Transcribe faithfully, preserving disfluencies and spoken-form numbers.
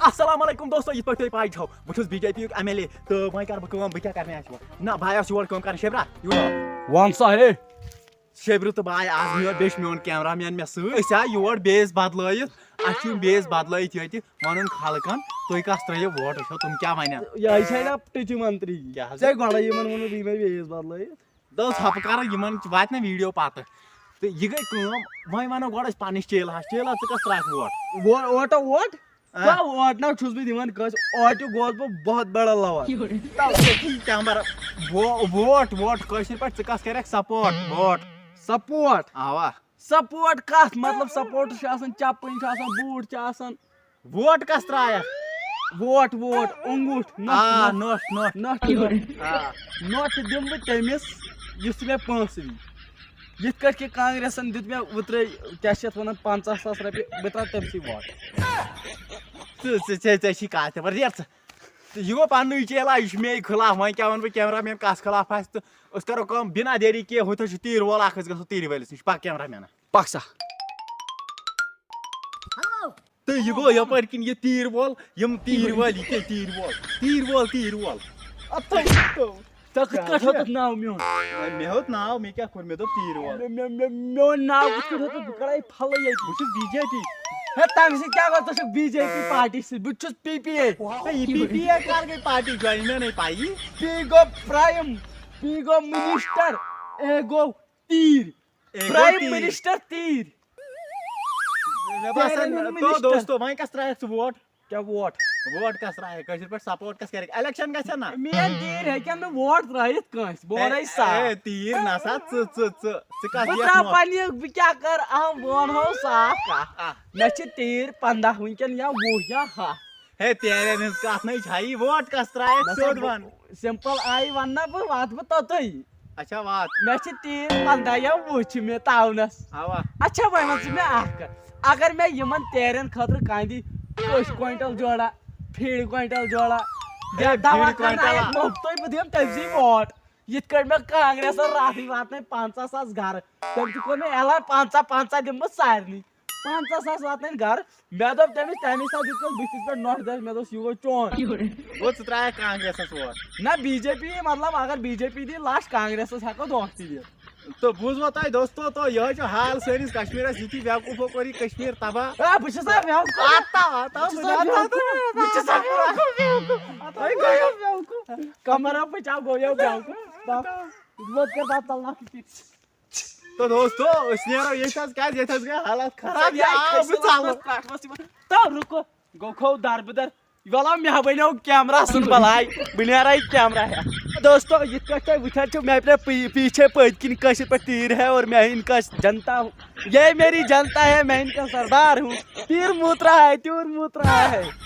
السلام علیکم دوستو، یِتھ پٲٹھۍ تۄہہِ پاے چھو، بہٕ چھُس بی جے پی یُک ایم ایل اے، تہٕ وۄنۍ کَرٕ بہٕ کٲم، بہٕ کیٛاہ کَرنہِ آیَس یور؟ نہ، بہٕ آیَس یور کٲم کَرنہِ۔ شیبرا، یور آو۔ وَن سا ہے۔ شیبرٕ تہٕ بہٕ آے آز، میون، بیٚیہِ چھُ میون کیمرہ مین مےٚ سۭتۍ۔ أسۍ آے یور بیس بدلٲیِتھ، اَسہِ چھُ یُن بیس بدلٲیِتھ ییٚتہِ، وَنُن خلقن، تُہۍ کَس ترٛٲیِو ووٹ، وٕچھو تِم کیٛاہ وَنن۔ یہِ چھےٚ نا ٹِچہِ منتری۔ کیٛاہ حظ؟ ژےٚ گۄڈَے یِمَن ووٚنُتھ، یہِ مےٚ بیس بدلٲیِتھ۔ دوٚپُس، ہۄپہٕ کَرو، یِمَن واتہِ نہ ویٖڈیو پَتہٕ۔ تہٕ یہِ گٔے کٲم، وۄنۍ وَنو گۄڈٕ أسۍ پَنٕنِس چیلہَس، چیلا، ژٕ کَس ترٛاوَکھ ووٹ؟ وو-، ووٹا ووٹ؟ آ۔ کانٛہہ ووٹ نہ چھُس بہٕ دِوان کٲنٛسہِ، اوٹہِ گوس بہٕ بہت بڑا لور۔ تَوَے چھِ یہِ کیمرہ۔ وو-، ووٹ، ووٹ، کٲشِر پٲٹھۍ ژٕ کَس کَرَکھ سپورٹ؟ ووٹ۔ سپورٹ؟ اَوا۔ سپورٹ کَتھ؟ مطلب، سپورٹس چھِ آسان، چَپٕنۍ چھِ آسان، بوٗٹھ چھِ آسان۔ ووٹ کَس ترٛایَکھ؟ ووٹ، ووٹ، اوٚنٛگوٗٹھ، نۄٹھ، آ، نۄٹھ۔ نۄٹھ، نۄٹھ۔ نۄٹھ، نۄٹھ۔ آ۔ نۄٹھ دِمہٕ بہٕ تٔمِس، یُس مےٚ پونٛسہٕ دی۔ یِتھ کٲٹھۍ کہِ کانگریسن دیُت مےٚ اوترَے، کیٛاہ چھِ یَتھ وَنان، پنٛژاہ ساس رۄپیہِ، بہٕ ترٛاوٕ تٔمسٕے ووٹ۔ ژٕ، ژٕ، ژےٚ، ژےٚ چھی کَتھ تہِ، وۄنۍ ریر ژٕ۔ تہٕ یہِ گوٚو پَننُے چیلا، یہِ چھُ مے خٕلاف، وۄنۍ کیٛاہ وَنہٕ بہٕ کیمرہ مین کَس خٕلاف آسہِ تہٕ أسۍ کَرو کٲم، بِنا دیری کینٛہہ، ہُتھ حظ چھُ تیٖر وول اَکھ، أسۍ گژھو تیٖرِ وٲلِس نِش، پَکھ کیمرہ مینہ۔ پَکھ سا۔ تہٕ یہِ گوٚو یَپٲرۍ کِنۍ یہِ تیٖر وول، یِم تیٖر وٲلۍ، یہِ کیٛاہ تیٖر وول؟ تیٖر وول، تیٖر وول۔ اَتھ تھٲوِو۔ ژےٚ کِتھ کٲٹھۍ ہیوٚتُتھ ناو میون؟ مےٚ ہیوٚت ناو، مےٚ کیٛاہ کوٚر؟ مےٚ دوٚپ تیٖر وول۔ مےٚ، مےٚ، مےٚ، میون ناو کِتھ کٲٹھۍ ہیوٚتُتھ؟ بہٕ کَرے پھَلہٕ ییٚتہِ۔ بہٕ چھُس بی جے پی۔ ہے، تَمہِ سۭتۍ کیٛاہ گوٚو؟ ژٕ چھُکھ بی جے پی پارٹی سۭتۍ، بہٕ تہِ چھُس پی پی اے۔ ہے، یہِ پی پی اے کَر گٔے پارٹی جوین؟ مےٚ نَے پَیی۔ پی گوٚو پرٛایم، پی گوٚو مِنِسٹر، اے گوٚو تیٖر۔ اے گوٚو پرٛایم تیٖر۔ مِنِسٹر تیٖر۔ مےٚ باسان، تیرَن ہُنٛد تو مِنِسٹر۔ دوستو، وۄنۍ کَس ترٛایَکھ ژٕ ووٹ؟ کیٛاہ ووٹ؟ ووٹ کَس ترٛایَکھ؟ کٲشِر پٲٹھۍ سپورٹ کَس کَرَکھ؟ اِلیکشن گژھِ نا؟ میٛٲنۍ تیٖر ہیٚکن نہٕ ووٹ ترٛٲیِتھ کٲنٛسہِ، بہٕ وَنَے اے، صاف۔ اے، تیٖر نہ سا، ژٕ، ژٕ، ژٕ، ژٕ کَس بہٕ دِکھ ترٛاو ووٹ؟ پننہِ، بہٕ کیٛاہ کَرٕ، اَہم، بہٕ وَنہو صاف کَتھ۔ آ۔ مےٚ چھِ تیٖر پنٛداہ وٕنکٮ۪ن یا وُہ یا ہَتھ۔ ہے، تیرٮ۪ن ہٕنٛز کَتھ نَے چھَیی، ووٹ کَس ترٛایَکھ؟ نہ سا، سیوٚد بہٕ وَن۔ سِمپل آیہِ وَنہٕ نا بہٕ، واتہٕ بہٕ توٚتُے۔ اچھا، وات۔ مےٚ چھِ تیٖر پنٛداہ یا وُہ چھِ مےٚ تاونس۔ اوا۔ اچھا، وۄنۍ وَن ژٕ مےٚ اکھ کَتھ۔ اگر مےٚ یِمن تیرٮ۪ن خٲطرٕ کانٛہہ دی کٔش کوینٹل جوڑا، فیٖڈ کوینٹل جوڑا، یا اے، دوا فیٖڈ کَرناوَکھ کوینٹل۔ مُفتٕے، بہٕ دِمہٕ تٔمۍ سٕے ووٹ۔ یِتھ کٲٹھۍ مےٚ کانگریسن راتھٕے واتنٲے پنٛژاہ ساس گرٕ، تٔمۍ تہِ کوٚر مےٚ اعلان، پنٛژاہ، پنٛژاہ دِمہٕ بہٕ سارنٕے۔ پنٛژاہ ساس واتنٲے گرٕ۔ مےٚ دوٚپ تٔمِس، تَمی ساتہٕ دیُت مےٚ بٕتھِس پٮ۪ٹھ نۄش دَش، مےٚ دوٚپُس، "یہِ گوٚو چون۔" گوٚو ژٕ ترٛایَکھ کانگریسَس ووٹ؟ نہ، بی جے پی، مطلب، اگر بی جے پی دی لَچھ، کانگریسَس ہٮ۪کو دۄکھ تہِ دِتھ۔ تہٕ بوٗزوا تۄہہِ دوستو، تہٕ یِہوٚے چھُ حال سٲنِس کشمیٖرَس، یِتھی بیوقوٗفو کوٚر یہِ کشمیٖر تباہ۔ آ، بہٕ چھُس سا بیوقوٗف؟ آتا، آتا، بہٕ چھُس سا بیوقوٗف؟ بہٕ چھُس سا بیوقوٗف؟ بیوقوٗف؟ آتا، بہٕ گوٚو بیوقوٗف۔ کمرہ بچاو گوٚو یو بیوقوٗف۔ وۄنۍ کر بات تلنا کِتھ؟ تو دوستو، أسۍ نیرو ییٚتہِ حظ، کیٛازِ ییٚتہِ حظ گٔے حالت خراب۔ سا یہِ آو کھسہِ بہٕ ژلہٕ۔ پٮ۪ٹھ، پٮ۪ٹھ، پٮ۪ٹھ، پٮ۪ٹھ۔ تو رُکو، گوٚو کھو دربٕدر۔ یہِ وَلا مےٚ بَنیو کیمرہ سُنٛد بَلاے، بہٕ نیرٕ یہِ کیمرہ ہٮ۪تھ۔ دوستو، یِتھ کٲٹھۍ تُہۍ وٕچھان چھِو، مےٚ اپنے پی-، پیچھے پٔتۍ کِنۍ کٲشِر پٲٹھۍ تیٖر ہے اور میں ان کا جنتا ہوں۔ یہ میری جنتا ہے، میں ان کا سردار ہوں۔ تیر موت رہا ہے، تیر موت رہا ہے۔